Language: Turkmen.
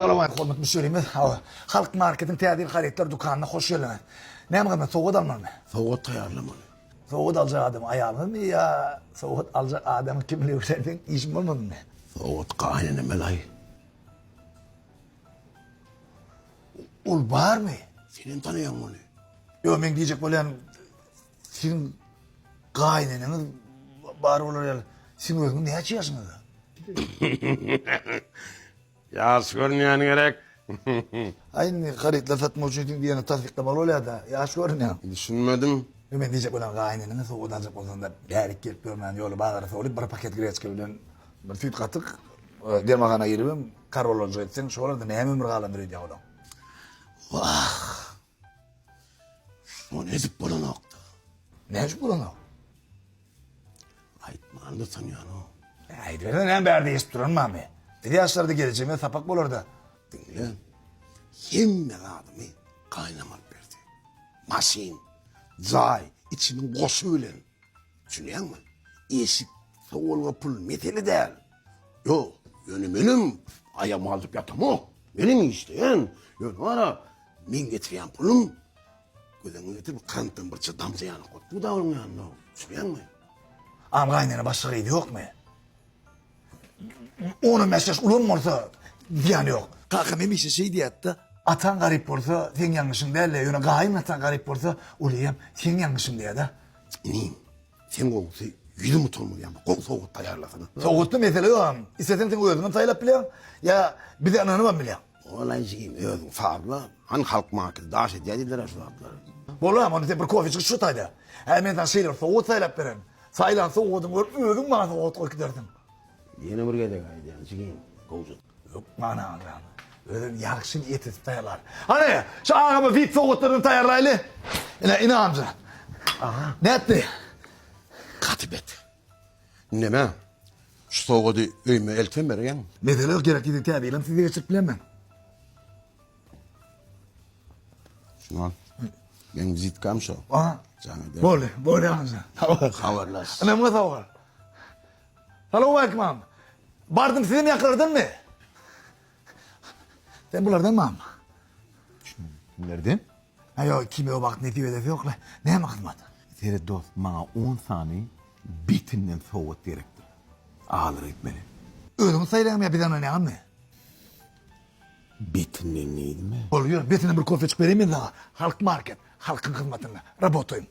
Salam hormatly müşderimiz. Halk marketiň täze ýyl harytlar dükanyna hoş geldiňiz. Näme gyzmat sowgat almalymy? Sowgat taýýarlamaly. Sowgat aljak adam aýalyňyzmy ýa sowgat aljak adamyň kimligi bilen seň işiň bolmadymy? Sowgat gaýynenemelaý. Ol barmy? Senem tanaýaň ony. Ýok, meň diýjek bolýan siziň gaýyneneňiz bar bolar ýaly. Siziň özüňiz näçe ýaşyňyzda? Ýaş görünýän gerek. Aý indi harytlar satmak üçin seň diýeniňi tassyklamaly bolýar-da. Ýaş görünýäň. Düşünmedim. Ýok, men diýjek bolýan gaýyneneňe sowgat aljak bolsaň-da, bärik gelip ýörmän ýoly bazara sowulyp bir paket greçka bilen bir süýt gatyk dermanhana giribem karolajyk etseň, şolarda näme ömür galandyr öýdýäň olaň. Wah! Şony edip bolanok-da. Näme üçin bolanok? Aýtmany-da utanýan-ow. Aýdybersene näme bärde eşidip duran barmy? Biz ýaşlarda gelejegimize sapak bolar-da. Diňle, hemme zadymy gaýynam alyp berdi. Maşyn, jaý, içiniň goşy bilen. Düşünýäňmi? Eşik, sowalga pul mesele däl. Ýok, ýöne menem aýagymy galdyryp ýatamok. Menem işleýän. Ýöne gara, meň getirýän pulum göz öňüňe getir, bir kantdan birje damja ýaly bolup dur-da onuň ýanynda. Düşünýäňmi? Agam gaýynene başga gyz ýokmy? On-on bäş ýaş ulam bolsa zyýany ýok. Kakam hemişe şeý diýýärdi-de, Ataň garyp bolsa, seň ýalňyşyň däl-de, ýöne gaýyn ataň garyp bolsa, ol eýýäm seň ýalňyşyň diýýär-de. Inim, sen gowusy ýüzüm utanmaz ýaly gowy sowgat taýýarlasana. Sowgatda mesele ýok agam. Isleseň sen özüňem saýlap bilýäň, ýa bize ynanybam bilýäň. Bolaý jigim, özüň sazla. Hany Halk marketi daş edýär diýdiler-ä şu zatlary. Bolar, onda sen bir kofe içgin şu taýda. Hä, men saňa şeýle bir sowgat saýlap bererin. Saýlan sowgadyňy görüp özüň maňa sowgat goýup gidersiň. Ýene bir gezek aýdýan jigim, gowja. Hökman agam. Özem ýagşy niýet edip taýýarlar. Hany, şu agama vip sowgatlardan taýýarlaýly. Ine, ine amca. Aga. Nätdi? Gaty bet. Neme? Şu sowgady öýüme eltibem beräýeň. Mesele ýok, gerek diýseň täze ýylam sizde geçirip bilemen. Şunu al. Meň wizitkam şo. Aha. Jaň eder. Boldy, boldy amca. Habarlaş. Ynamyňa sag bol. Salowmaleýkim agam. Bardym sizem ýakylardanmy? Sen bulardanmy agam? Kimlerden? Ha ýok, kime o wagt nesip edesi ýok-la. Näme hyzmat? Seret dost, maňa on sany betinden sowgat gerekdir. Alyr gitmeli. Özüňiz saýlaýaňmy ýa biz ynanýaňyzmy? Betinden diýdimi? Bol ýör, betinden bir kofeçik bereýin men saňa. Halk market, halkyň hyzmatynda. Rabotaýyn.